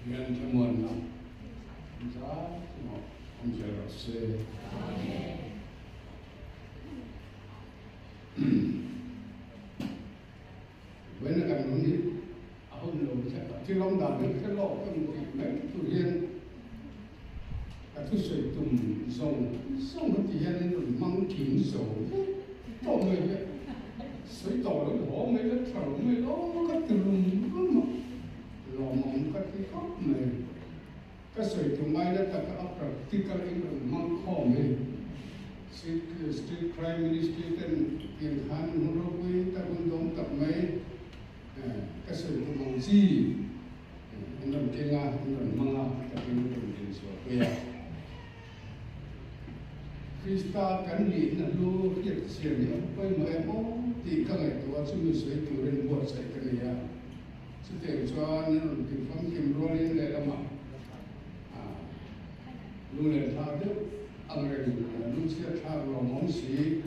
Pathian thlamuanna zai chungah awm zel rawh se. Vawiin a kan hun hi a hun lo thil awm dan hi hre lawk em tih mai tur hian ka thusawi tum zawng zawng hi ti hian in rawn hmang kim zo vek tawh mai le. Sawi tawh lo haw mai la tha lo mai lo ka ti rum rum a, lawmawm ka ti khawp mai. Ka sawi tum ai la taka a practical in rawn hmang khawm hi Street Crime Ministry ten tiang khan hun ropui tak hun dawm tak mai ka sawi tum ang chi an rawn keng a, an rawn hmang a, takin rawn din chhuah pui a. Krista kan nihna hlu hriat chian hi a pawimawh em aw tih ka ngaihtuah a, chumi sawi turin buatsaih ka ni a. Chutiang chuan an rawn ti famkim rualin lehlamah lu leh thla deuh ang reng lungchhiat thlak lawmawm si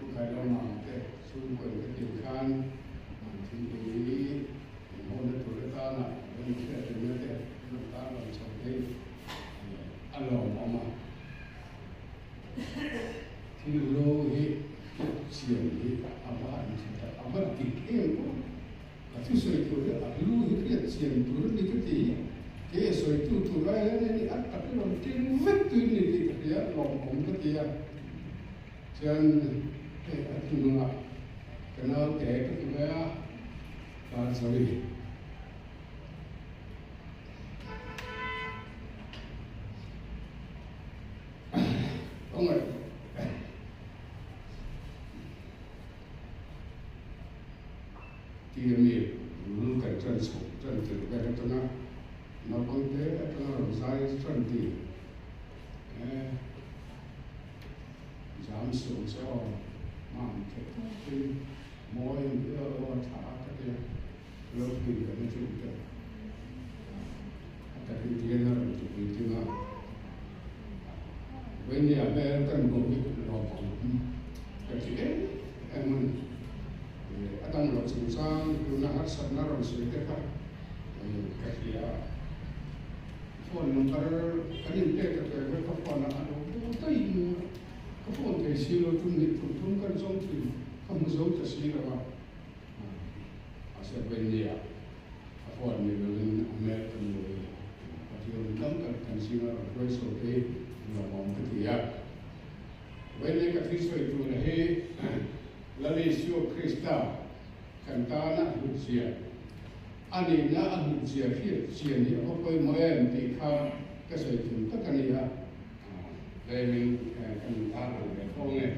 Pu Kailawma te chhungkawn ka tih khan thingpui inhawna tur atana kan inhriat rengna te an rawn tarlang chho thei. A lawmawm a, thil hlu hi hriat chian hi a va han tha tak, a va dik em pawh ka thusawi tur hi a hlu hi hriat chian tur a ni ka ti hi, kei a sawitu tur ai hian hei a tak hi rawn keng vek tuin ni tih ka hria, lawmawm ka ti a, chuan hei a thinlungah ka naute ka ti mai a, ka zawi. Tia mi lung kan ṭan chhoh ṭan tirh vel aṭanga naupang te aṭanga rawn zai ṭan ti zam suh che aw mam theih tawkin mawi an ti aw a ṭha a ka ti a. Lo pui ka na chu te a takin tian a rawn ti pui ting a, Vainia hmel kan hmuh hi lawm ang ka ti em em a ni. A dam loh chungchang tuna harsatna rawn sawi te kha ka hria a, phone number kan inpek a tuai vek ka phone ah a lo bo daih mai a, ka phone thei si lo tum hnih tum thum kan zawng thin ka hmu zo ta si lo a. Mahse Vainia a phone ni lovin a hmel ka hmu i Pathian tam tak kan zinga rawn hruai chho te hi lawmawm ka ti a. Vainia ka thil sawi tur hi Lal Isua Krista kan tana a hlutzia, a nihna a hlutzia hriat chian hi a va pawimawh em tih kha ka sawi tum tak a ni a. Tlemin kan intarlang ve fo nge.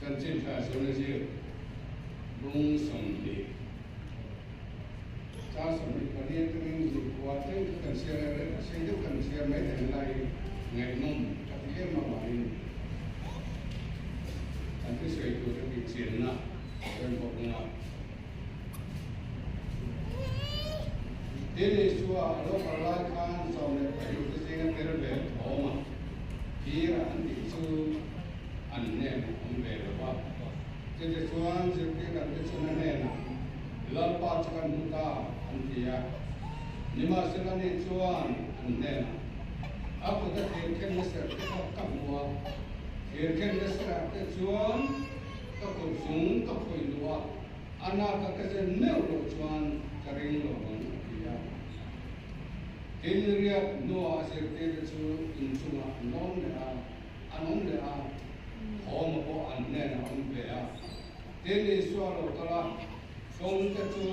Chanchin tha Zona zir bung 20. Char 24 atangin zirkua thleng kha kan chhiar a, a sei deuh kan chhiar mai thei laiin ngaihnawm ka ti em avangin kan thusawi tur ka tih chianna a rem bawk ang a. Tin, Isua a lo kal lai khan 12 te zinga tel ve thawm a, phir an tih chu an hnenah awm ve lo va. Chutichuan zirtir an te chhun a hnenah, Lalpa chu kan hmu ta, an ti a. Nimahsela ni chuan an hnenah, A kuta thirkhenna serh te kha ka hmu a, thirkhenna serhah te chuan ka kut zung ka khawih luh a, a naka ka zen meuh loh chuan ka ring lo ang, a ti a. Tin, riak hnuah a zirtirte chu inchungah an awm leh a. An awm leh a, thawma pawh an hnenah a awm ve a. Tin, Isua lo kal a, kawngte chu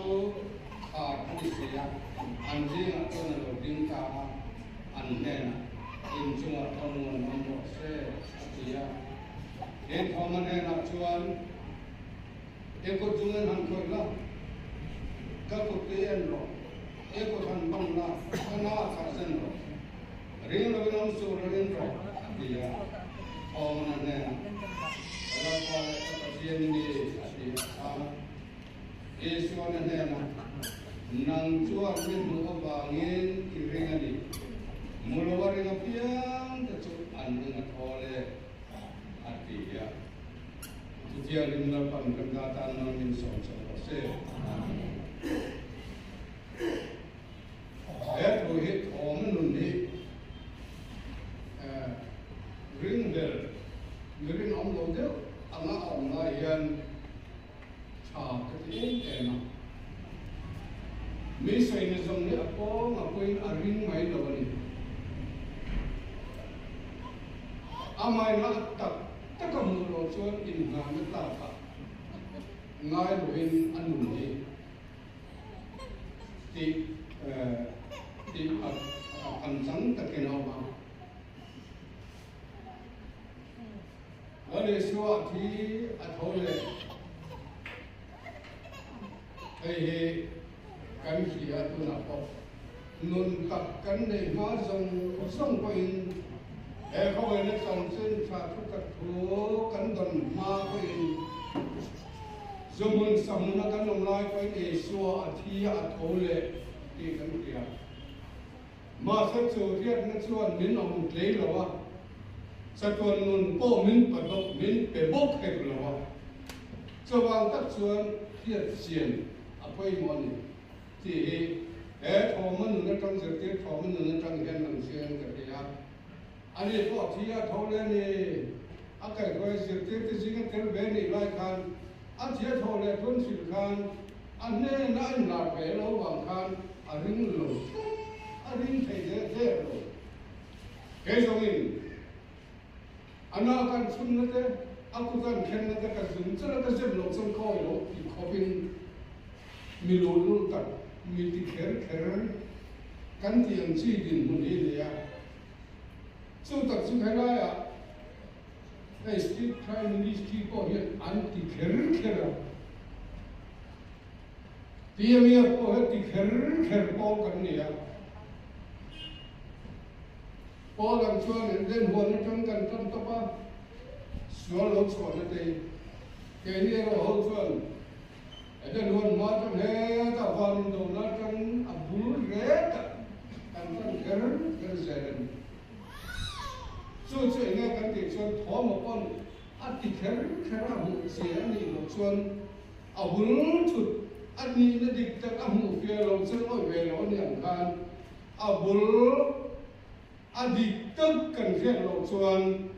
khar a ni si a, an zingah chuan a lo ding ta a, an hnenah, In chungah thlamuan awm rawh se, a ti a. Tin, thawma hnenah chuan, I kut chungin han khawih la, ka kut i en rawh, i kut han bang la, ka na kha zen rawh. Ring lovin awm suh rawh in rawh, a ti a. Thawngna hnenah, Ka Lalpa leh ka Pathian i ni, a ti a. Isuana hnenah, Nang chuan mi hmuh avangin i ring a ni. Hmu lo a ring apiang te chu an ring a thawl e, a ti a. Chutiangin Lalpan kan dah tan man min sawm chho rawh se. Amen. He thu hi thawm nun hi ring ber mi rinawm lo deuh anga a awm lai hian tha ka ti em em a. Mi sawi zawng hi a pawng a pawhin a ring mai lo a ni. Amaherawhchu a tak tak a hmuh loh chuan inhnahna tlakah ngai loin a nun hi tih tih a phanchang takin a awm a. Lal Isua thi a tho leh. Hei hi kan hria tunah pawh nun tak kan neih hma zawng zawng pawhin he khawvela chanchin tha thutak thu kan dawn hma pawhin zuhmun sahmuna kan awm lai pawhin Isua a thi a tho leh tih kan hria. Mahse chu riakna chuan min awm tlei lo a, chatuan nun pawh min pa bawk min pe bawk hek lo a. Chuvang tak chuan hriat chian a pawimawh a ni tih hi he thawma nun atang zirtir thawma nun atang hian lang chiang ka hria. Ani pawh thi a tho leh a ni. A kaihhruai zirtir te zinga tel ve nih lai khan a thi a tho leh thun hrilh khan a hnena a inlar ve lo vang khan a ring lo tlat, a ring thei der der lo. Kei zawngin a na kan chhunna te, a kut an khenna te ka zung char a, ka zep loh chuan ka awih loh ti khawpin mi luhlul tak, mi ti kher kher kan tih ang chi dinhmun hi a ni a. Chu tak chu helaiah hei State Prime Ministry pawh hian an ti kher kher a, PMA pawh hian ti kher kher pawl kan ni a. Pawl ang chuan den huan atang kan tan tawp a, sual lo chhuahna te hi keini erawh ho chuan Eden huan hma atang hetah van indona atang a bul retah kan tan kher kher zel a ni. Chu chu enge kan tih chuan thawm a pawn a ti kher kher a hmuh che a nih loh chuan a bul thut a nihna dik tak a hmuh fiah lo chuan awih ve lo a ni ang khan a bul A dik tak kan hriat loh chuan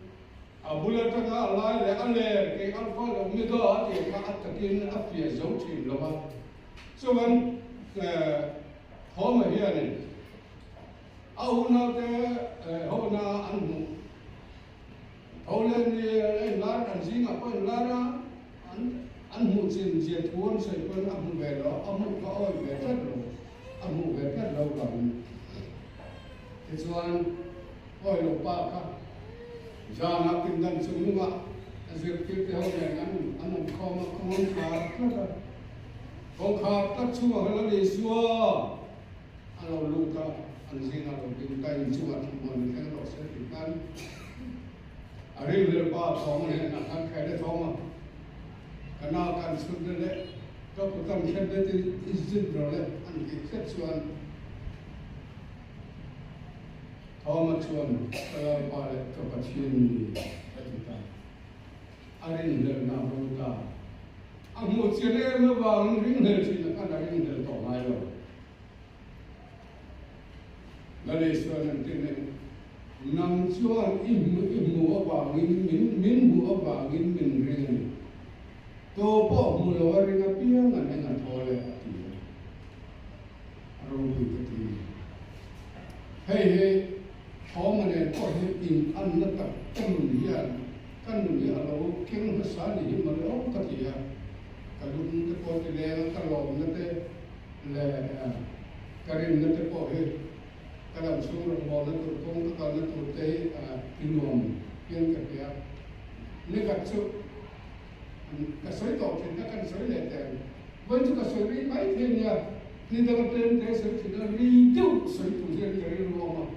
a bul atanga a lai leh a ler kei Alpha leh Omega a tih kha a takin a fiah zo thin lo a. Chuan Thawma hianin a unaute hona an hmuh tho leh ni a inlar an zingah pawh inlar a, an hmuh chin zia thu an sawi pawn a hmu ve lo, a hmuh kha awi ve tlat lo, a hmuh ve tlat lo vangin. Tichuan, awi lo pa kha zanah pindan chung lungah a zirtirte ho nen an an awm khawm a, kawngkhar tlat a, kawngkhar tlat chungah khan Lal Isua a lo lut a, an zingah lo ding ta, inchungah thlamuan in thleng rawh se tih khan a rilril pa thawng nen a khan khaile thawng a, ka nau kan chhun te leh ka kut an thlen te i zin rawh le an tih hret chuan Thawma chuan ka Lalpa leh ka Pathian ni a ti ta. A rinhlelhna a bo ta. A hmuh chian em avangin ringhlel thin a khan a ringhlel tawh ngai lo. Lal Isuan an ti mai, Nang chuan i hmu i hmuh avangin min min hmuh avangin min ring a ni. Tu pawh hmu lo a ring apiang an eng a thawl e a ti a. A ropui ka ti. Hei hi Thawma nen pawh hi in anna tak ka nun hian ka nun hi a lo keng hmasa ni hi mawle aw ka ti a. Ka lung te pawh ti leng a, ka lawmna te leh ka rinna te pawh hi ka lam chhung rawngbawlna tur kawng ka kalna tur te hi ti nuam hian ka hria. Nikhat chu ka sawi tawh thin a, kan sawi leh teh ang. Vawi chu ka sawi rei mai thei a nia, ni danga tlem te sawi thin a, ri deuh sawi tur hian ka rilru a awm a.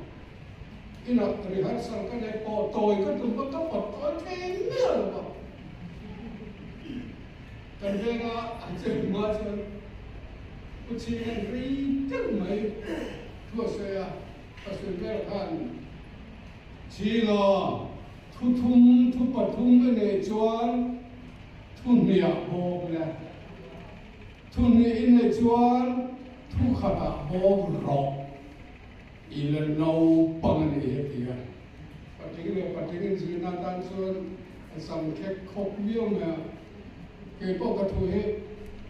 Inah rehearsal ka nei pawh tawi ka tum a, ka pawt tawi thei miah lo va. Kan venga an che hma chuan. Pu Chhinga'n rei deuh mai thu a sawi a, ka sawi ber khan Chhinga thu thum thu pathum i neih chuan thu hniah bawk le, thu hnih i neih chuan thu khatah bawk rawh i la naupang a ni hi a ti a. Patling leh patling inzirna atan chuan a sam khek khawp miau mai a, kei pawh ka thu hi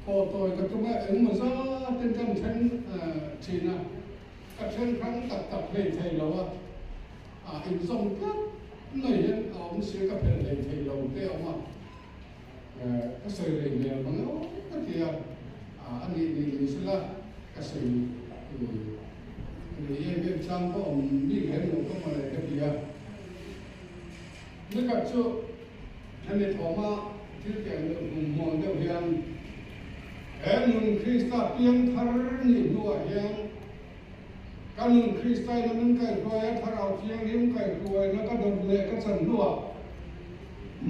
pawh tawi ka tum a, engmaw zat in kan then thin a, ka then hrang tak tak hlei thei lo a, a inzawm tlat mai hian a awm si ka phelh hlei thei lo te a awm a, ka sawi rei hmel mang emaw ka ti a, a nih nih ni sela ka sawi rei em em chang pawh awm bik lem lo ka mawle ka ti a. Nikhat chu hemi thawma thil pian deuh hmun hmuang deuh hian he nun Krista piang thar nih hnuah hian ka nun Krista in a min kaihruai a, Thlarau Thianghlim kaihruaina ka dawt leh ka chan hnuah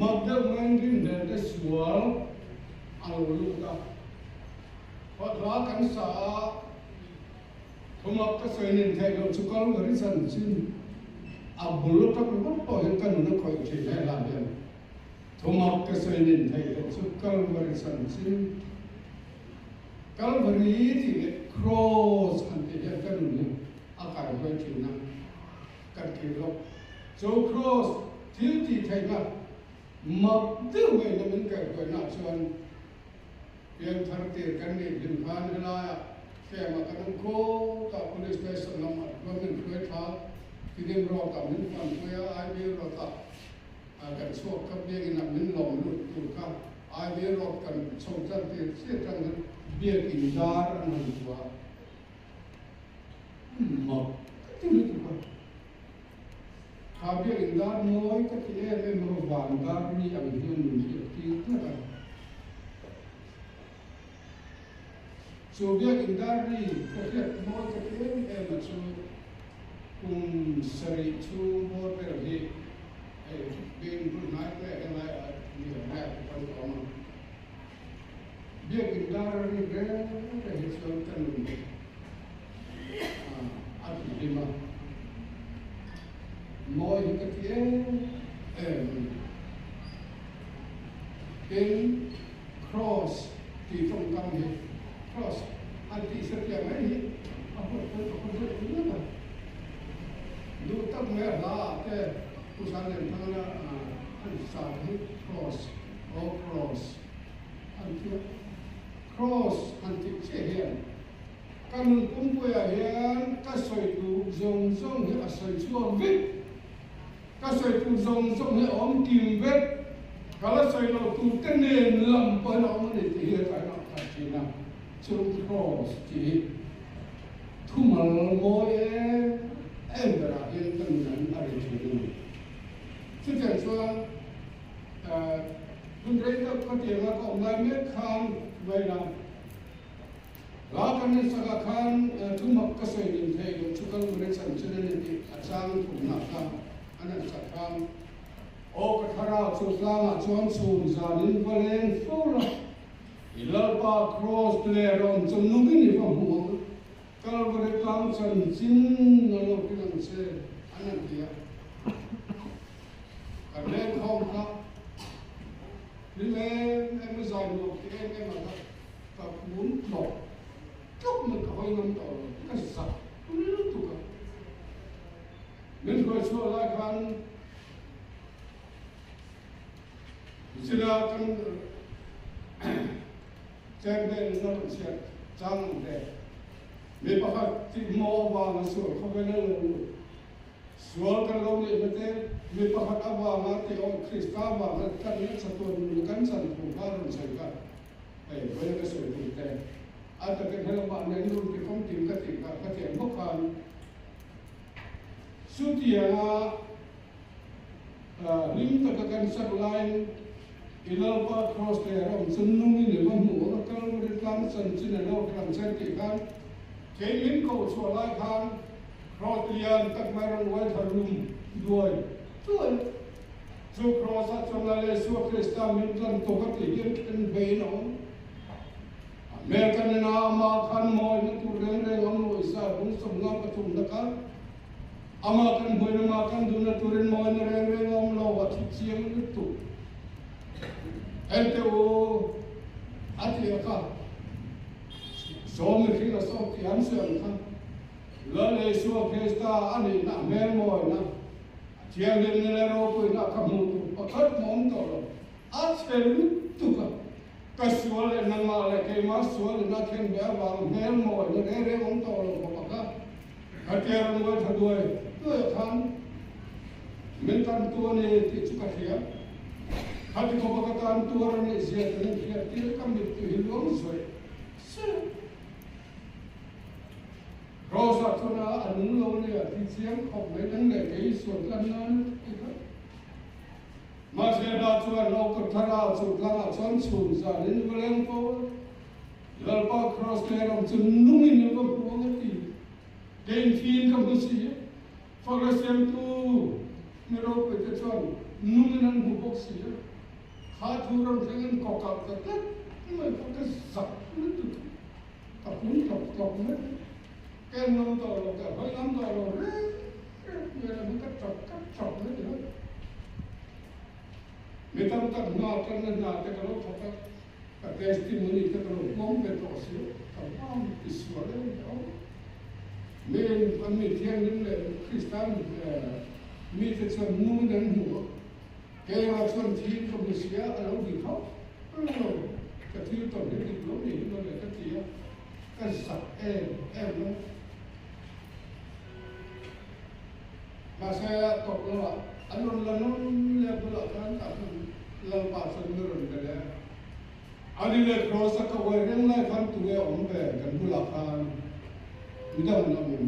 mak deuh maiin rinhlel te sual a lo lut a. Hawthla kan sa a, Thumak ka sawi nen theih loh chu Kalvari chanchin a bul aṭang ringawt pawh hian ka nun a khawih ṭhin he hla hian. Thumak ka sawi nen theih loh chu Kalvari chanchin, Kalvari tih leh Cross han tih hian ka nun hi a kaihruai ṭhin a, ka ti lawk. Chu Cross thil tih theihna mak deuh ngaihna min kaihruainaah chuan Pianthar tir kan nih hlim khan helaiah Tlema kan awm khawt a, Police Station lamah chuan min hruai thla, Tidim Road ah min fanpui a, IB Road ah kan chhuak kha biakin ah min lawm lut tur kha IB Road kan chho tan tir chiah tang khan biakin dar an han tua mak ka ti lutuk a, kha biakin dar mawi ka ti em em a, van dar mi ang hian min hriat tir tlat a. Chu biakin dar ri ka hriat mawi ka ti em em a chu kum sarih chhung bawr vel hi hei biakin bul hnai te helai ah ni awm e a ti pan ka awm a. Biakin dar a rik reng reng hi chuan ka nun a ti hlim a, mawi hi ka ti em em a ni. Tin, Cross tih tawngkam hi Cross an tih satliah mai hi a huat pawn ka haw deuh ringawt a. Duh tak mai a hla ah te Pu Sanglianthangana an sa te hi Cross, oh Cross an ti a. Cross han tih chiah hian ka nun pumpuiah hian ka sawi tur zawng zawng hi a sawi chhuak vek. Ka sawi tur zawng zawng hi a awm kim vek, ka la sawi loh tur te nen lam pawhin a awm a ni tih hi tlai mak tak thin a, chu Cross tih hi thumal mawi em em berah hian ka nun an a ri thin a ni. Chutiang chuan hun rei deuh ka tianga ka awm lai mek khan vawiin a Hla kan en sakah khan thumak ka sawi nin theih loh chu kal ber chanchin a ni tih a chang thumna kha an han sak khan aw ka thlarau chu tlangah chuan chhun zanin va leng fo la, i Lalpa Kraws leh rawn chu nungin i va hmu ang, Kalvari tlang chanchin a lo hrilh ang che an han ti a. Kan leng khawm kha hlim em em a zai nuam ti em em a kha. Ka kun tlawk tlawk mai ka hawi ngam tawh lo, ka zak lutuk a. Min hruai chhuah lai khan zira kan chairman in a rawn chhiat chang ang te, mi pakhat tihmawh avanga sual khawvel a lo lut. Sual kan lo nih hmete, mi pakhat avanga tih awm Krista avanga kan chatuan nun kan chan thu kha a rawn sawi kha. Hei vawiin ka sawi tur te a takin helamah nen run ti famkim ka tih kha ka thiam bawk khan chutianga hlim taka kan sak laiin i Lalpa Kraws leh a rawng chu nungin i va hmuh ang a, Kalvari tlang chanchin a lo tlang che tih khan kei min koh chhuah lai khan Kraws lian tak mai rawn uai thla lum duai duai. Chu Kraws-ah chuan Lal Isua Krista min tlan tawk a tih hian then hmeiin a awm. Hmel kan en a, amah khan mawina tur reng reng awm lo Isaiah bung 53 na kha amah kan hmuin amah kan duhna turin mawina reng reng awm lo a thi chiang lutuk. Enteh u, a ti a kha, sawm mihring a sawm tih an sawi ang kha, Lal Isua Krista a nihna a hmel mawina, a thianghlimna leh ropuina kha hmuh tur pakhat mah awm tawh lo, a chhe lutuk a, ka sual leh nangmah leh keimah sual in a thlen ve avang hmel mawina reng reng awm tawh lo khawp a kha, khatia rawn ngaithla duai duai ah khan min tan tu a ni tih chu ka hria. Khati khawp a ka tan tuar a nih zia kan inhriat tir ka mittui hi luang zawih se. Rose ah chuan a nung lo a ni a ti chiang khawp mai nang leh kei sual tlan nan a ti kha. Mahse hla chuan Awkawt thlarau chu tlangah chuan chhun zan in va leng fo a, Lalpa Kraws leh ram chu nungin a va hmu ang a ti. Kei inthiin ka hmu si a, fak la siamtu mi ropui te chuan nungin an hmu bawk si a, kha thu ram thleng in kawkalh ta tlat mai kha ka zak lutuk a, ka pum tlawk tlawk mai. Ka en ngam tawh lo, ka hawi ngam tawh lo reng reng hmel a hi ka chawk ka chawk mai ti hawt. Mi tam tak hna tanna hna te ka lo thawk a, ka testimony te ka lo hmang ve tawh si a, ka hmang ti sual em em awm. Mi an mi thianghlim leh Kristan mite chuan nungin an hmu a, kei erawh chuan thil ka hmu sia a lo dik hauh lo, ka thil tawn hi dik lo ni hi mawle ka ti a. Ka zak em em mai. Mahse tawp lamah an rawn la nawn leh bulah khan tah chuan Lalpa chuan mi rawn be leh a. Ani leh Kross a ka uai reng lai khan tunge awm ve kan bulah khan midang an awm em?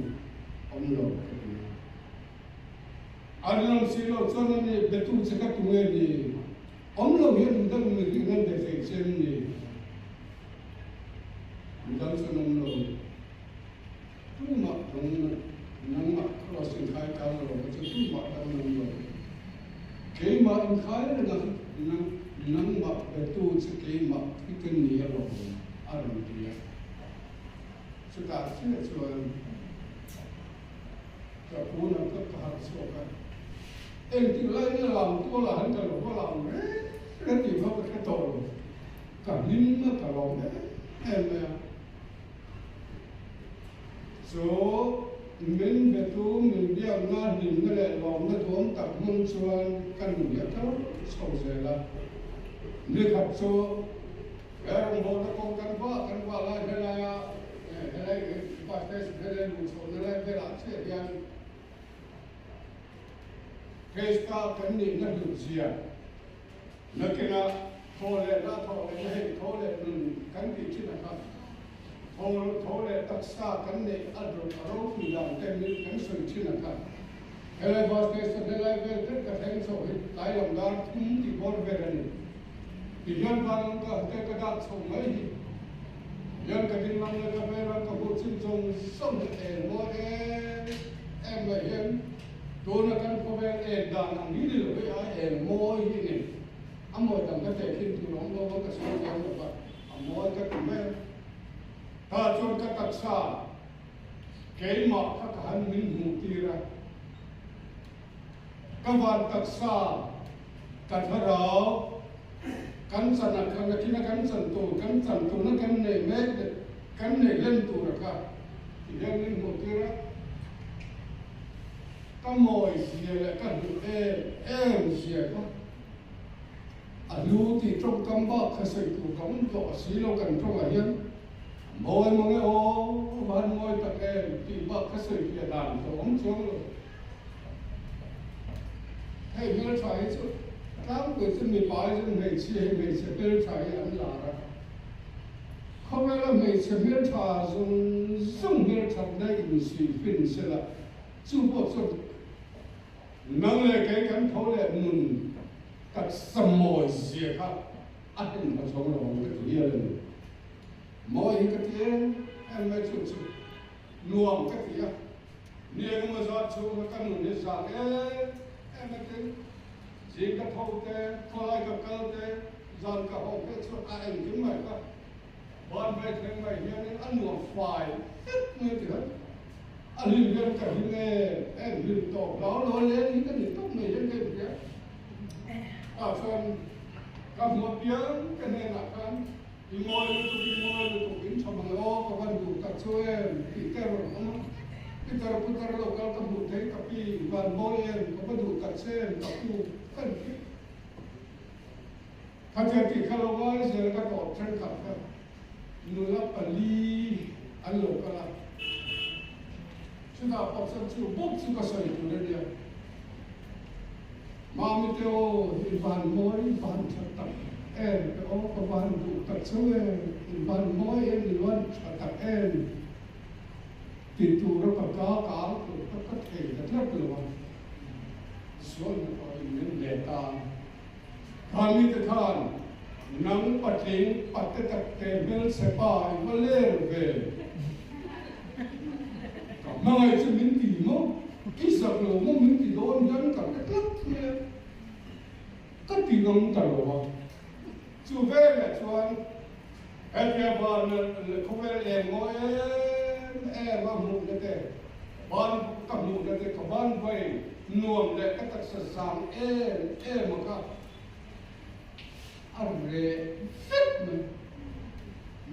Awm lo ka ti a. A rinawm si lo chuan ani betu che kha tunge ni? Awm lo hian midang mi ring an be thei che em ni? Midang chuan awm lo. Tumah dang nangmah cross inkhai kang lo kha chu tumah dang an awm lo. Keimah inkhai reng a nangmah betu chu keimah hi ka ni alawm a rawn ti a. Chutah chiah chuan ka phone ah ka harh chhuak a, engtik laiin a lam tualah han ka lo va lam reng reng tih kha ka hre tawh lo. Ka hlim a ka lawm em em mai a. Chu min betu min biakna hlimna leh lawmna duam tak hmang chuan ka nun hi a thar chho zel a. Nikhat chu he rawngbawlna kawng kan vah kan vah lai helaia helai bus station helai luh chhohna lai velah chiah hian Krista kan nihna hlut zia Nakinah thaw leh la thaw leh na hei thaw leh nun kan tih thin a kha. Thaw thaw leh taksa kan neih a rawt a ropui dan te min kan sawi thin a kha. Helai bus station helai vel vek ka thleng chho hi tlai lam dar thum tih bawr vel a ni. Ti hian vanlawng ka te ka dak chho mai hi. Hian ka ding lam leh ka vei ram ka hmuh chin zawng zawng hi a eng mawi em em mai hian Tuna kan khawvel en dan ang hi ni lo hi a eng mawi hi ni. A mawi dang ka tehkhin tur awm lo a ka sawi thiam lo va, a mawi ka ti mai a. Tah chuan ka taksa keimah kha ka han min hmuh tir a, ka van taksa ka thlarau kan chan a kha nakin a kan chan tur kan chan tuna kan nei mek leh kan nei len tur a kha ti hian min hmuh tir a. Ka mawi zia leh ka hmuh em em zia kha a hlu tih tawngkam bak kha sawi tur ka awm tawh a si lo kan tawngah hian a mawi mang e aw a va han mawi tak em tih bak kha sawi fiah dan tawh awm chuang lo. Hei hmeltha hi chu tlangpui chu mipa hi chu hmeichhia hi hmeichhe hmeltha hi an lar a. Khawvela hmeichhe hmeltha zawng zawng hmelthatna insuihfin sela chu pawh chuan nang leh kei kan tho leh nun taksa mawi zia kha a hlen pha chhawng lo ang ka ti hial a ni. Mawi hi ka ti em em mai chu chu nuam ka ti a, ni engemaw zat chhunga ka nun hi zan em em a tin. Zing ka tho te, khawlai ka kal te, zan ka haw te chu a engkim mai kha. Ban ve thleng mai hianin a nuam fai vek mai a ti kha. A hlim hian ka hlim em em hlim tawp hlau lo leng hi ka ni tawp mai hian ka inhria. Tah chuan ka hmu apiang ka hnenah khan i ngawi lutuk i ngawi lutuk in tha mang aw ka van duh tak chu em tih te rawn awm a. Pitar putar lo kal ka hmuh thei ka pi van mawi em ka va duh tak che em ka pu ka inhria. Khatia tih kha lo ngai zel ka tawp thenkhat kha nula pali an lo kal a, chutah pawh chuan chu bawk chu ka sawi tur a nia. Mami te aw i van mawi i van tha tak em te aw ka van duh tak cheu em i van mawi em i van tha tak em ti tura ka ka kang tur kha ka thei ta tlat lo a, sual hnathawh in min let a. Khamite khan nang patling pate takte hmelchhe pa i va ler ve. Ka hmangaih chu min ti maw? I zak lo maw min ti dawn hian ka hre tlat mai a, ka ti ngam ta lo a. Chu velah chuan hetia van khawvel eng maw em em a hmuhna te, ban ka hmuhna te ka ban vai nuam leh ka taksa zang em em a kha a reh vek mai.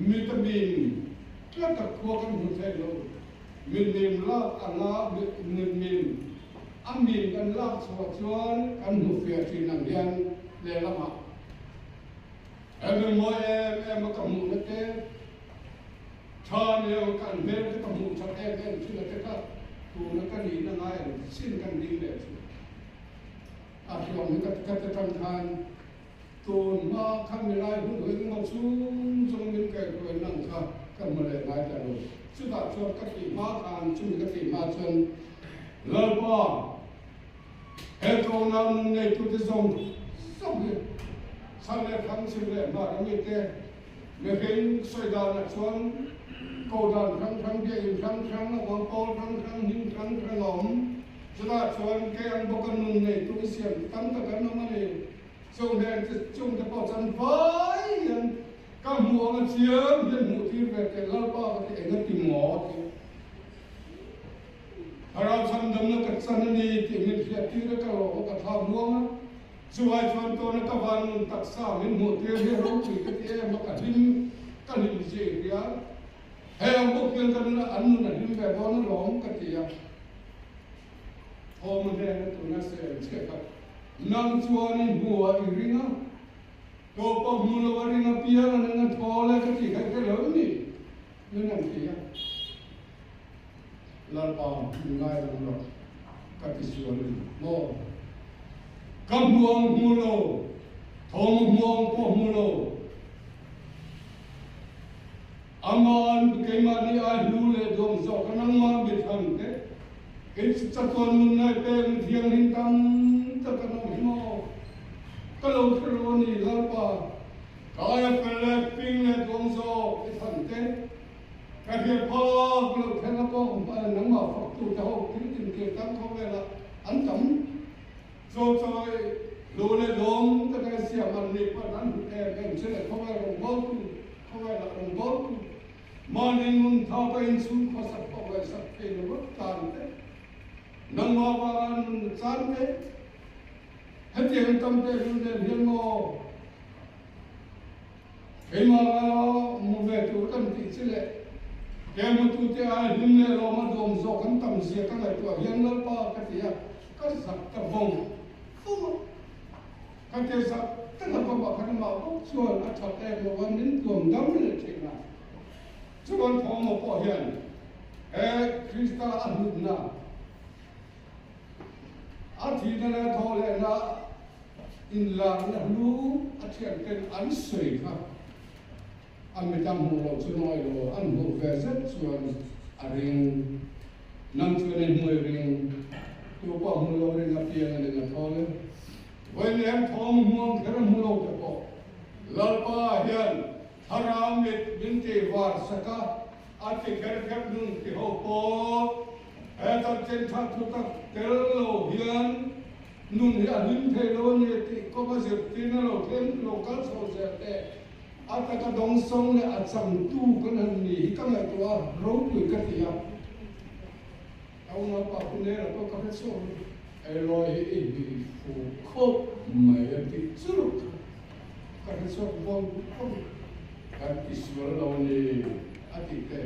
Mita min tlat a khua kan hmu thei lo. Mitmim lak anga mitmim a min kan lak chhuah chuan kan hmu fiah thin ang hian lehlamah he min mawi em em a ka hmuhna te Tha neo kan hmel te ka hmuh that em em thin a te kha tuna ka nihna ngai ang chin kan ding leh chu a hriawm hi ka ka te tang khan tun hma kha milai hun hu engemaw chung chung min kaihhruai nang kha ka hmu leh ngai ta lo. Chutah chuan ka tih hma khan chumi ka tih hma chuan Lalpa he tlawmnau nun neitute zawng zawng hi chhan leh thlang chhim leh hmar ami te Mihring sawi danah chuan ko dan hrang hrang, biakinn hrang hrang, a awm pawl hrang hrang, hnim hrang hrang a awm. Chutah chuan kei ang bawka nun neitu i siam tam tak an awm a ni. Chung heng te chung te pawh chuan vai hian ka hmuh anga chiang hian hmuh tir ve teh Lalpa ka ti eng a ti maw ti. Thlarau chhandamna ka chan a ni tih min hriat tir a ka lawm a ka thlak muang a. Chuvai chuan tawna ka van nun taksa min hmuh tir hi ropui ka ti em a, ka hlim ka hlim zir hi a, hei ang bawk hian ka nun an nun a hlim ve dawn alawm ka ti a, Thawma hnena tuna sel chiah kha nang chuan i hmu a i ring a, tawpa hmu lo a ring apiang a nang a thawl e ka tih kha i hre lo em ni? Min an ti a, Lalpa min ngai ang rawh ka ti sual a ni maw? Ka hmu ang hmu lo, thawm a hmu ang pawh hmu lo. Aman keimahni ai hlu leh duang zawk a nangmah mithlan te, kei chu chatuan nun ngai pek mi thianghlim tam tak an awm hi maw? Ka lo hre lo a ni Lalpa, ka aia fel leh fing leh duang zawk i thlan te, Ka hriat phak loh thleng a pawh nangmah faktu te ho thil tintir tam kho velah an tam. Chaw chawi lu leh lawm taka i siam an nih pawn an hmu em em che leh khawvel rawngbawltu, khawvelah rawngbawltu, mahni nun thapa inchhung khawsak pawh ngaihsak thei lo vak tan te, nangmah vanga nun chan te, hetiang tam te hlun nen hian maw? Keimah ngaia mu ve tur kan tih chi leh ke mutute ai hlim leh lawm a duam zawk an tam zia ka ngaihtuah hian Lalpa ka ti a, ka zak ta vawng vawng a. Ka ke zak tak a bawk ah khan amah bawk chuan a that em lo a, min tuam dam leh thin a. Chuan thawmhnaw pawh hian he Krista a hlutna, a thihna leh a thawh lehna, Inlarna hlu a thianten an sawi kha a mit a hmuh loh chu nawi lo, an hmuh ve zet chuan a ring. Nang chuan i hmui ring, tu pawh hmu lo ring apiang a ning a thawl e. Vawiin thawm hmuam kher hmu lo te pawh Lalpa hian thlarau mit min tih var sak a, a ti kher kher nun ti ho pawh he chanchin tha thu tak tel lo hian Nun hi a hlim thei lo a ni tih kawng a zirtirna lo thleng lo kal chho zel te. A taka dawngsawng leh a changtu kan han ni hi ka ngaihtuah a, ropui ka ti a. Ka unaupa Pu Nera pawh ka hre chhuak ru. Eloy hi i hnih fu khawp mai a tih churh kha ka hre chhuak vawng vawng. Kan ti sual lo ni a tih te.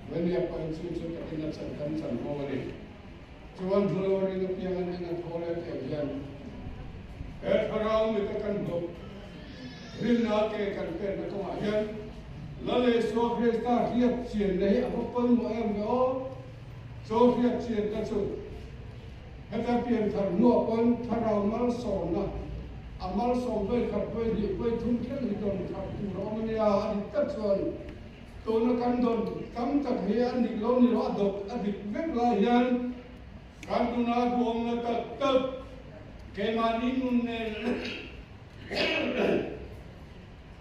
Venia pawhin chu chu takin a chan kan chan ho a ni. Chuan hmulo ring apiang an eng a thaw leh teh hian he thlarau mita kan hlawh rinna ke kan penna kawngah hian Lal Isua Krista hriat chianna hi a va pawimawh em ve aw. Chaw hriat chianna chu heta pianthar hnuah pawn thlarau malsawmna a malsawm vawi khat vawi hnih vawi thum thleng hi dawn thar tur a awm a nia a dik tak chuan Tuna kan dawn tam tak hi a dik lo ni lo, a dawt a dik vek lai hian kan tuna duhawmna tak tak keimahni nun nen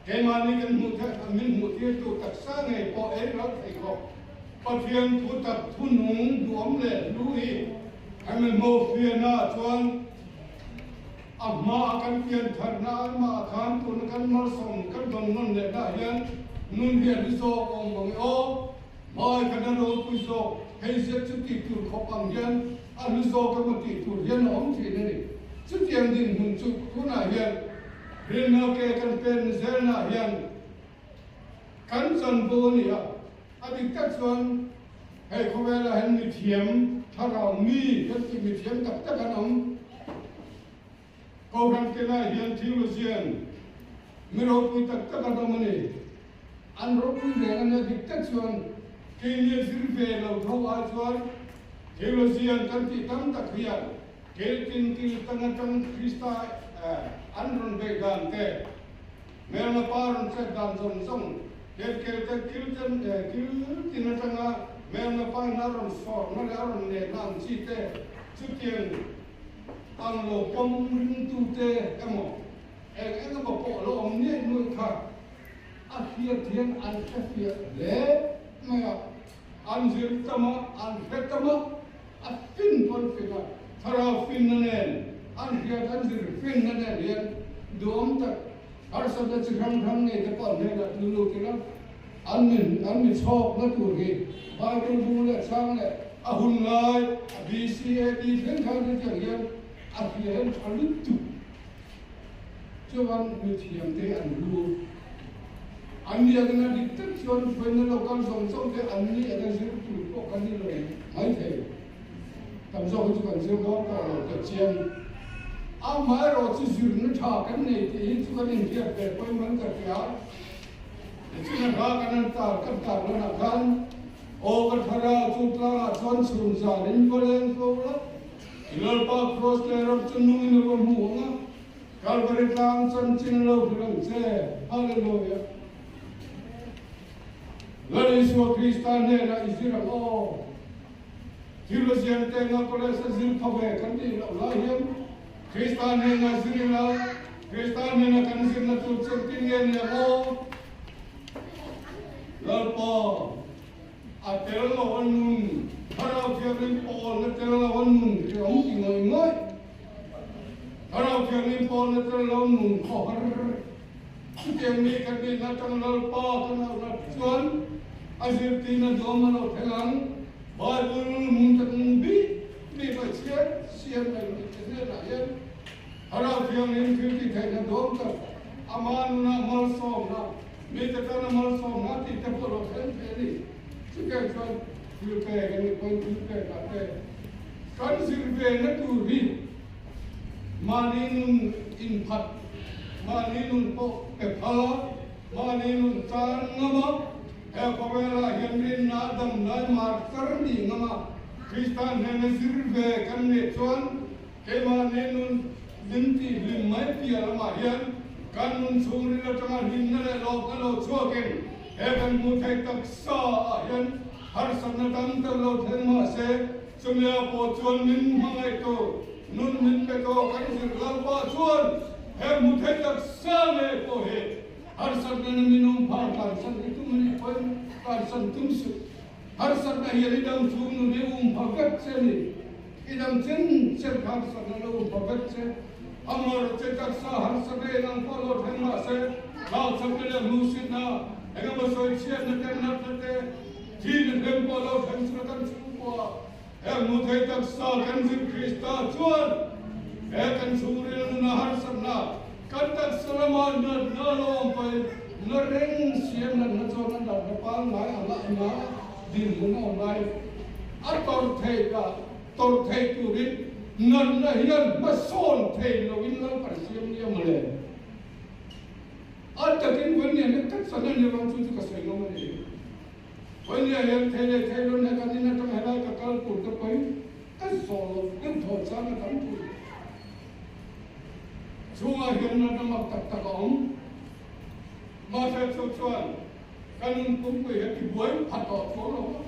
keimahni kan hmuh theih min hmuh tirtu taksa ngei pawh ei ral thei khawp. Pathian thu tak thu nung duhawm leh hlu hi hemi hmuhfiahna ah chuan a hma a kan pian tharna a mah a khan tuna kan malsawm kan dawn nawn leh na hian nun hi a hlu zawk awm ang e aw, hmai khan a ropui zawk, hei zet chu tih tur khawp ang hian a hlu zawk emaw tih tur hian a awm thin a ni. Chutiang dinhmun chu tunah hian rinna ke kan pen zelna hian kan chanvo a ni a, a dik tak chuan hei khawvelah hian mithiam thlarau mi kan tih mithiam tak tak an awm. Kohhran kenah hian theologian mi ropui tak tak an awm a ni. An ropui reng a nia dik tak chuan keini a zir ve lo tho ai chuan theologian kan tih tam tak hian keltin kil tang atang Krista an rawn beih dan te, hmelma pa rawn chet dan zawng zawng kel kel te kil ten kil tin atanga hmelma pa in a rawn sawrna leh a rawn nehna ang chi te chutiang Ang lo pawm ringtute emaw eng eng emaw pawh lo awm nuaih nuaih kha a hriat hian an hre fiah hle mai a, an zir tam a, an hre tam a, a fin pawn fin a, thlarau finna nen an hriat an zir finna nen hian duhawm tak harsatna chi hrang hrang nei te pawh an hnenah tlu lut ila an min an mi chhawkna tur hi Bible bu leh chang leh a hun lai a BCAD thleng khan hetiang hian a hria hian tha lutuk chuan mithiam te an lu an ni angin a dik tak chuan hruaina lo kal zawng zawng te an ni anga zir tur pawh kan ni lo maithei tam zawk hi chu kan zir dawn tawh lo teh chiang amaherawh chu zirna tha kan nei tih hi chu kan inhriat ve pawimawh ka hria. Nichina hla kan han tar kan tar lanah khan aw ka thlarau chu tlangah chuan chhun zan in va leng fo la, i Lalpa Kraws leh ram chu nungin a va hmu ang a, Kalvari tlang chanchin a lo hrilh ang che. Hallelujah! Lal Isua Krista hnenah i zir ang aw. Thil a zian te nga college a zir pha ve kan tih loh lai hian Krista hnenah zir ila, Krista hnena kan zirna tur chu engtin nge ni ang aw? Lalpa, a tel lo a nun, Thlarau Thianghlim pawlna tel lo a nun hi awm ti ngawih ngawih. Thlarau Thianghlim pawlna tel lo nun khawhar chutiang mi kan nihna atang Lalpa kan auhna chuan a zirtirna duam a lo thleng ang. Bible mun tak nung bik bik a chhiar siam mai ni te hnenah hian Thlarau Thianghlim thil ti theihna dawm tak ama nunah malsawmna, mite tana malsawmna tih te pawh lo thleng thei a ni. Chutiang chuan thil pek a nih pawhin thil pekah te kan zir ve na tur hi mahni nun inphat, mahni nun pawh pe phal a, mahni nun tan ngam a, He khawvelah hian rinna damlai mar kar ni ngam a, Krista hnena zir ve kan nih chuan keimahni nun min tihhlim mai piah lamah hian kan nun chhungril atanga hlimna leh lawmna lo chhuakin he kan hmuh theih taksa ah hian harsatna tam tak lo thleng mah se chumia pawh chuan min hmangaih tur nun min pe tawh kan zir Lalpa chuan he hmuh theih taksa ngei pawh hi Harsatna na minung phar tlansan hi tum anih pawhin tlansan tum suh. Harsatna hian i dang chhung nun hi um pha vek che a ni. I dang chen chen kha harsatna lo um pha vek che. Amaherawhchu taksa harsatna eng ang pawh lo thleng mahse. Tlakchhamna leh hmuhsitna, engemaw sawichhiatna te, natna te, thihna hlem pawh lo thleng chuna kan chhungkua he hmu thei taksa kan zir Krista chuan he kan chhungril nuna harsatna, kan taksa lama natna lo awm pawhin na reng siam natna chuan a natna pangngai anga a dinhmun a awm lai a tawrh theih a. Tawrh thei turin natna hian hmasawn thei loin Lalpan siam nia mawle. A takin Vawnia hian tak san a ni ruang chu chu ka sawi ngam a ni. Vawnia hian thei leh thei rawn he kan in atang helai ka kal tur te pawhin ka zawh loh deuh thaw chang a tam tur. Chhungah hian natna mak tak tak a awm. Mahse chu chuan Ka nun pumpui he tibuai pha tawh chuang lo a,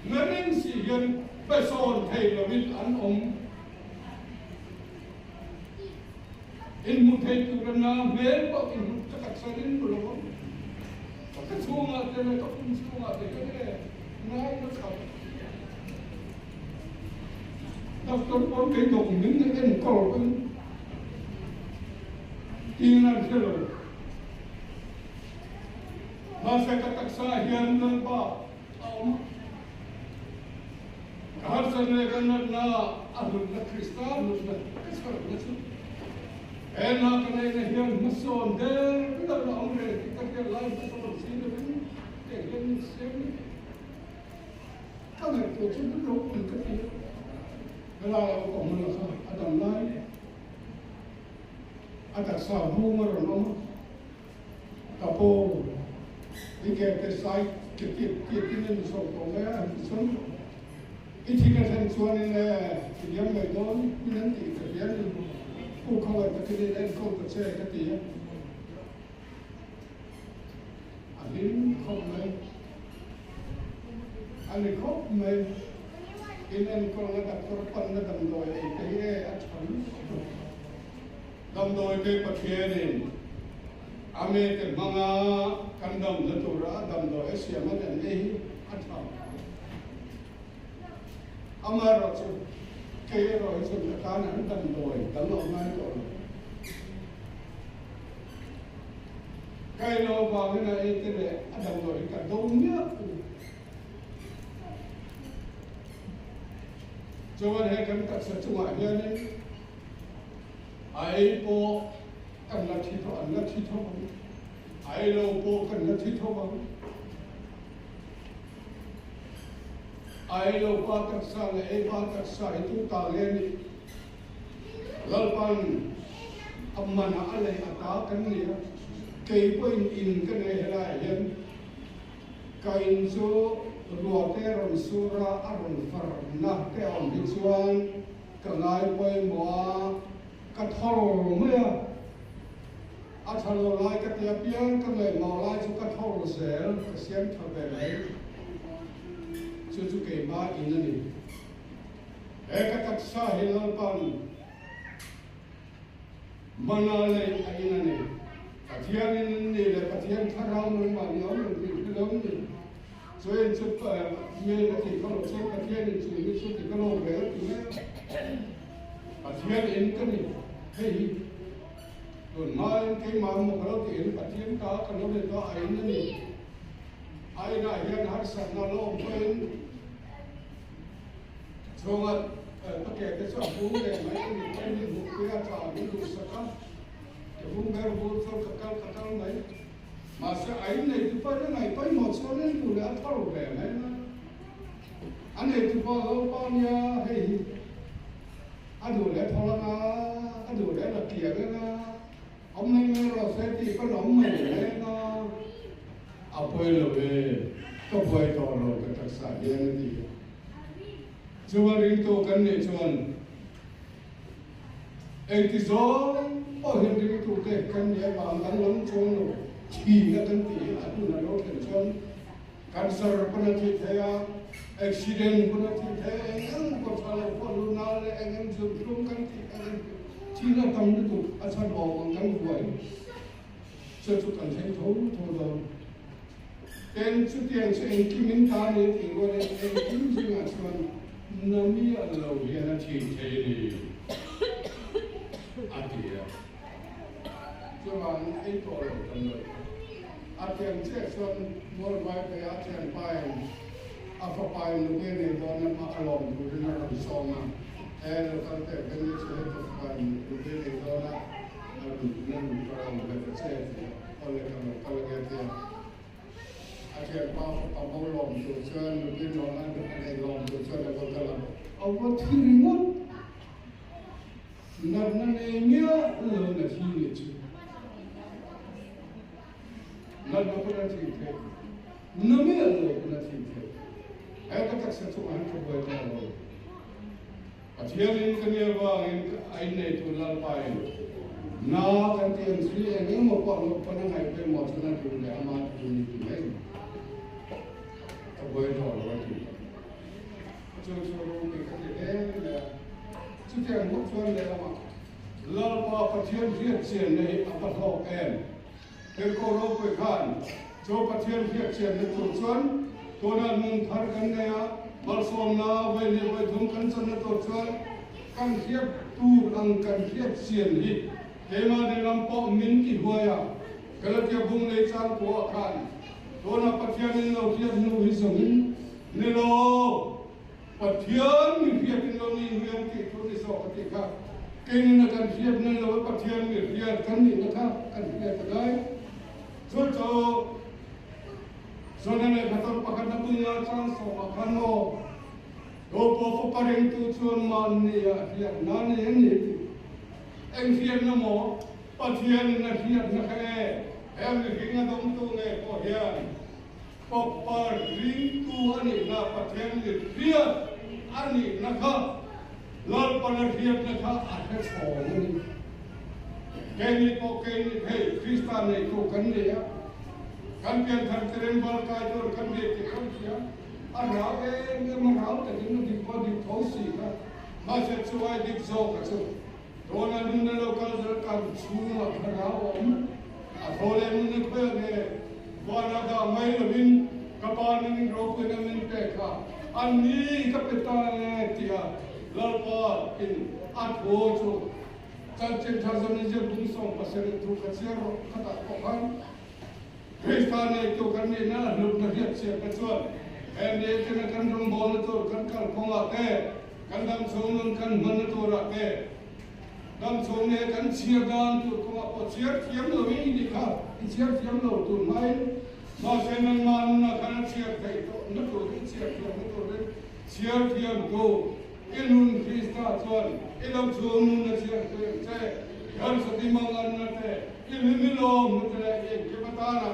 na reng si hian hmasawn thei lovin an awm. Inhmu thei tura na hmel pawh inhmu ka taksa rin hmu lo ang. Ka ka chhungah te leh ka pum chhungah te hian e ngai na chhak. Doctor pawn kei dawk min enkawl pawn tin an hre lo. Mahse ka taksa hian Lalpa a awm a, ka harsatna leh ka natna a hlutna Krista hlutna ka chharna chu he hna ka neihna hian hmasawn der lo a awm reng tih ka hriat lai hmasawn si lovin kei hian min siam ni. Ka ngaihtuah chu hmun ropui ka ti a, helai a upa hmun lakha a dam lai a taksa vung a rawn awm a. Ka pu, i ke te sai ke tiat tiat in an zawh tawh mai a, an ti chuan i thi ka thlen chuan in e i liam mai dawn min an tih ka hria ni, pu khawngaih takin in enkawl ta che ka ti a, a hlim khawp mai, a ni khawp mai, in enkawlna doctor panna damdawi ei te hi e a tha lutuk. Damdawi te Pathianin a mete hmanga kan damna tura a damdawi a siam a nen nei hi a tha. Amaherawh chu kei erawh hi chuan ka tan an damdawi dang a awm ngai tawh lo. Ka ei loh avangin a ei te leh a damdawi hi ka do miah lo. Chuan he kan taksa chungah hianin A ei pawh kan la thi tho, an la thi tho ang. A ei lo pawh kan la thi tho ang. A ei lo pa taksa leh ei pa taksa hi tu ta nge ni? Lalpan a manah a lei a ta kan ni a, kei pawhin in ka nei helaiah hian ka in chu ruate rawn sura a rawn farna te a awm hi chuan Ka ngai pawimawh a, ka thawr mai a. A tha lo lai ka ti apiang ka ngaihmawh lai chu ka thawr zel, ka siam tha ve mai. Chu chu keimah in a ni. He ka taksa hi Lalpan mana lei a in a ni. Pathian in an ni leh Pathian thlarau nangmah ni awm reng tih hre lo ni. Chuan chu mail a tih kha lo chuan Pathian in chu mi chu ti ka lo ve a ti mai a. Pathian in ka ni hei hi tun hmain keimah maw ka lo tih in Pathian ta ka lo ni ta a in a ni. A inah hian harsatna lo awm pawhin chhunga ka ke te chu a bung leh mai a ni pawhin min hmuhpui a tha min duhsak a, ke bung ber bur chuan ka kal ka kal mai. Mahse, a inneitu pa hian a pawimawh chuan en tur leh a thar ve mai a. A neitu pa lo pa nia hei hi a duh leh thawl anga, a duh leh la kiang anga, awm mai mai rawh se tih pawn awm mai mai anga, a pawi lo e, ka buai tawh lo ka taksa hian a ti a. Chuan ringtu kan nih chuan Engti zawng pawh hian ringtute kan nih avang kan lam chuang lo thihna kan tih hi a hun a lo thlen chuan cancer pawn a thih thei a, accident pawn a thih thei a, eng eng pawh tha lo pawh luna leh eng eng zurthlum kan tih eng eng thihna tam lutuk a chhan awm ang kan vuah hi chu chu kan thleng tho tho dawn. Tin, chutiang chu engkim in ta ni tih rualin engkim zingah chuan Nami a lo hian a thih thei a ni, a ti a. Chuvangin ei tawh lo kan lo. A thian chiah chuan mualvai phei a thianpain a fapain nupui a nei dawn a, a lawm turin a rawn sawm a, He local te Benny chu hei ka fapain nupui a nei dawn a, a rawn a rawn ka lawm ve ta che a ti a, Awle ka lo kal ange a ti a. A thianpa fapa bo lawm tur chuan nupui nawn a nei lawm tur chuan a va kal a, a va thi ringawt. Natna nei miah lo na thi nih chu natna pawn a thi theih, na miah lo pawn a thi theih. He ka taksa chungah hian ka buai tawh lo. Pathianin ka nia vangin a inneitu Lalpain na kan ti ang thil eng emaw pawh lo pawn a ngaih pawimawh chuan a duh leh ama thu ni ti mai ka buai tawh lo a ti. Chu chu ropui ka ti hle mai a. Chutiang bawk chuan lehlamah Lalpa Pathian hriatchianna hi a va hlawk em? Tirhkoh ropui khan chu Pathian hriatchianna tur chuan tunah nun thar kan nei a, malsawmna vawi leh vawi thum kan channa tur chuan kan hriat tur ang kan hriatchian hi keimahni lam pawh min ti huai a. Galatia bung lei chang kuah khan tunah Pathianin lo hriat hnu hi zawngin ni lo. Pathian mi hriat in lo ni hriam tih thu ni zawk a tih kha keinin a kan hriat nei lo a Pathian mi hriat kan nihna kha kan hriat a ngai. Chu chu Zona lehkha tawrh pakhat na bunga chang sawmah khan maw Ropua fapa ringtu chuan mahni ah hriatna nei a ni tih eng hriatna maw Pathian in a hriatna kha e he mihring a dawngtu ngei pawh hian Fapa ringtu a nihna Pathian mit hriat a nihna kha Lalpana hriatna kha a hre chhawng a ni. Keini pawh keini hei Krista neitu kan ni a, kan pianthar te ring bal kai tur kan ni tih kan hria, a rau em em a rau takin a dik pawh a dik tho si kha, mahse chu ai dik zawk a chu tuna nunna lo kal zel kan chhungah kha rau a awm. A thaw leh nunna khawiah nge Vana dah mai lovin ka pa nangin ropuina min pek kha a ni ka pe ta e tia Lalpa in a thaw chu chanchin tha zawn in bung 17 thu ka chhiar rawh khatah pawh khan Krista neitu kan nihna a hlutna hriat chhiat na chuan he nitin a kan rawngbawlna tur kan kalphungah te kan damchhung nun kan hmanna turah te Dam chhung nge kan chhiar dan tur kawngah pawh chhiar thiam lo in i nih kha, i chhiar thiam lo tur hmain mahse nangmah nunah khan a chhiar theih tawh na tur i chhiar thiam na turin chhiar thiam tu i nun Krista chuan i dam chhung nun a chhiar thei ang che. Harsati manganna te, i hlimilawm na te leh i engkim atana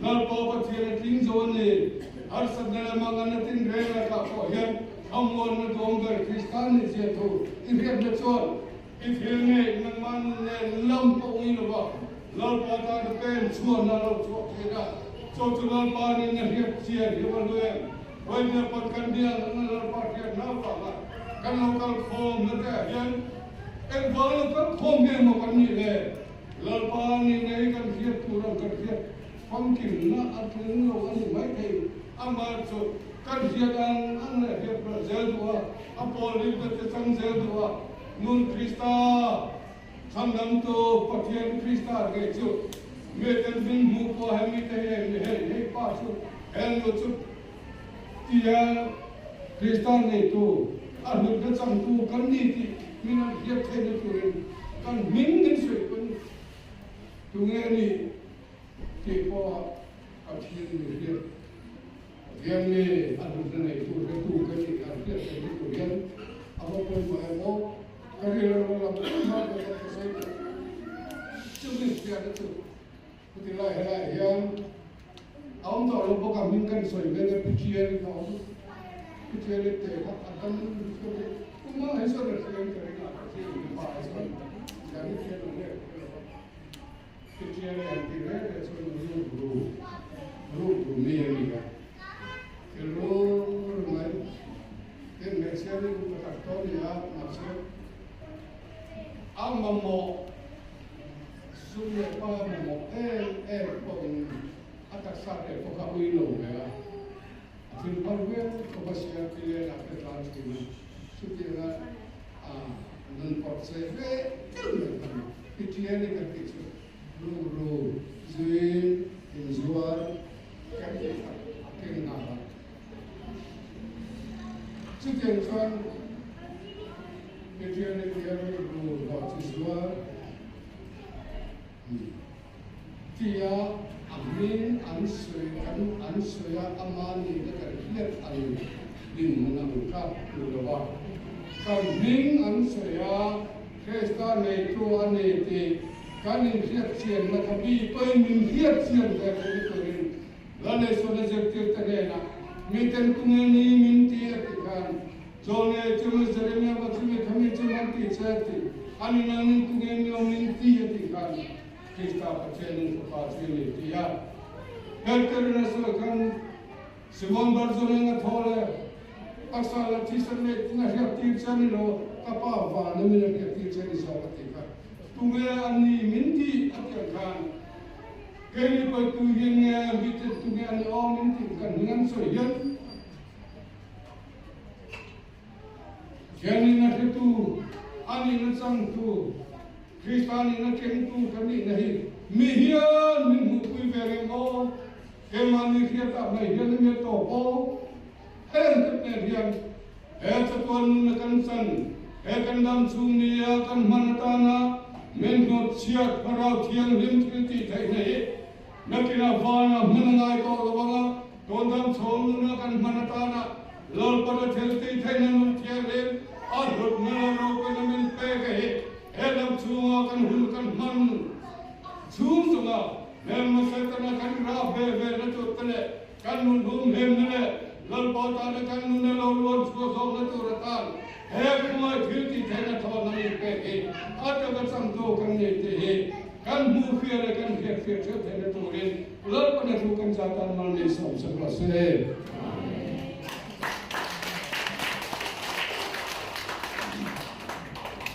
Lalpa Pathian a tling zo a ni. Harsatna leh manganna tinreng lakah pawh hian thlamuanna duang ber Krista ni zia thu i hriatna chuan i thil ngei nangmah nun nen lam pawh ui lova Lalpa tana pen chhuahna a lo chhuak thin a. Chu chu Lalpa nin a hriat chian hi va hlu em? Vawinia pawn kan bial anga Lalpa hriatna avanga kan lo kal khawmna te ah hian engvang lo kal khawm nge maw kan nih le? Lalpa ni nei kan hriat tur ang kan hriat famkimna a tling lo a ni maithei. Amah chu kan hriat ang ang leh hriat belh zel duh a, a pawl rilna te chang zel duh a, Nun Krista, Chhandamtu Pathian Krista ngei chu miten min hmuh pawh he mite hi eng ni hei, hei pa chu, he nu chu tia Krista neitu a hlutna changtu kan ni tih min an hriat theihna turin kan hming min sawi pawn tunge a nih tih pawha Pathian mi hriat Pathian mi a hlutna neitu hretu ka nih an hriat theihna tur hian a va pawimawh em aw ka rilru lam hma ka ka sawi tawh chumi hriatna chu Chuti lai helaiah hian a awm tawh lo bawk a, hming kan sawi vel e, Pu Thiani kha a awm. Pu Thiani te kha a dam chuan i tumah hi chuan a hriam ka ring a, Pathian mipa hi chuan kan i thian ang nge ka hre lo va. Pu Thiani han tih reng reng chuan ruk ru, ruk ru mi a ni a, thil rur mai. Tin, hmeichhia rilru pakhat tawh a ni a, mahse a mamawh. Sum leh pa mamawh em em pawhin a taksa leh pawh kha ui lo ve a, a thil phal viau khawp a sia pilen ah te tlan thin a, chutianga a nun pawrh che ve deuh mai kha ni. I ṭian i kan tih chu rukru zuin. Inzuar kan tih kha a keng nghal a. Chutiang chuan Adrian-i hian rilru hlawh chi zuar tia a hming an sawi kan an sawi a, ama nihna kan hriat ang dinhmun ang kha ni lo va. Kan hming an sawi a, Krista neitu a ni tih kan inhriatchianna kha mi pawhin min hriatchian ve theih turin Lalesawna zirtirte hnenah miten tunge ni min ti a ti khan Zawlnge chu Jeremia va chumi khami chu man ti che a ti a ni nangin tunge ni aw min ti a ti khan Krista Pathianin fapa chu i ni ti a Herterin a sawi khan Simon Barzonin a thaw le taksa la thisen leh tin a hriat tir che a ni lo, ka pa van a min a hriat tir che a ni zawk a ti kha tunge a ni min ti a ti ang khan keini pawitu hian nge mite tunge a ni aw min tih kan hming an sawi hian Thianin a hretu, a nihna changtu, Krista nihna kengtu kan nihna hi mi hian min hmuhpui ve reng aw. Keimahni hriatah mai hian a miat tawp aw. Heng te hmel hian he chatuan nuna kan chan, he kan dam chhung nia kan hman atana min hnawt chhiat Thlarau Thianghlim thil tih theihna hi nakinah vanah hman a ngai tawh lo ang a, tun dam chhung nuna kan hman atana Lalpana thil tih theihna nun thianghlim a hlutna la ropuina min pek a hi he dam chhunga kan hun kan hman chhung chunga Hmelma Setana kan rah ve ve na tur te leh kan nun hum hlimna leh Lalpa tana kan nuna lo luan chhuah zawkna tur atan he khawmai thil tih theihna thawn a min pek hi a taka changtu kan ni tih hi kan hmuh fia leh kan hriat fia theuh theihna turin Lalpana thu kan zah tan mal min sawm sak rawh se.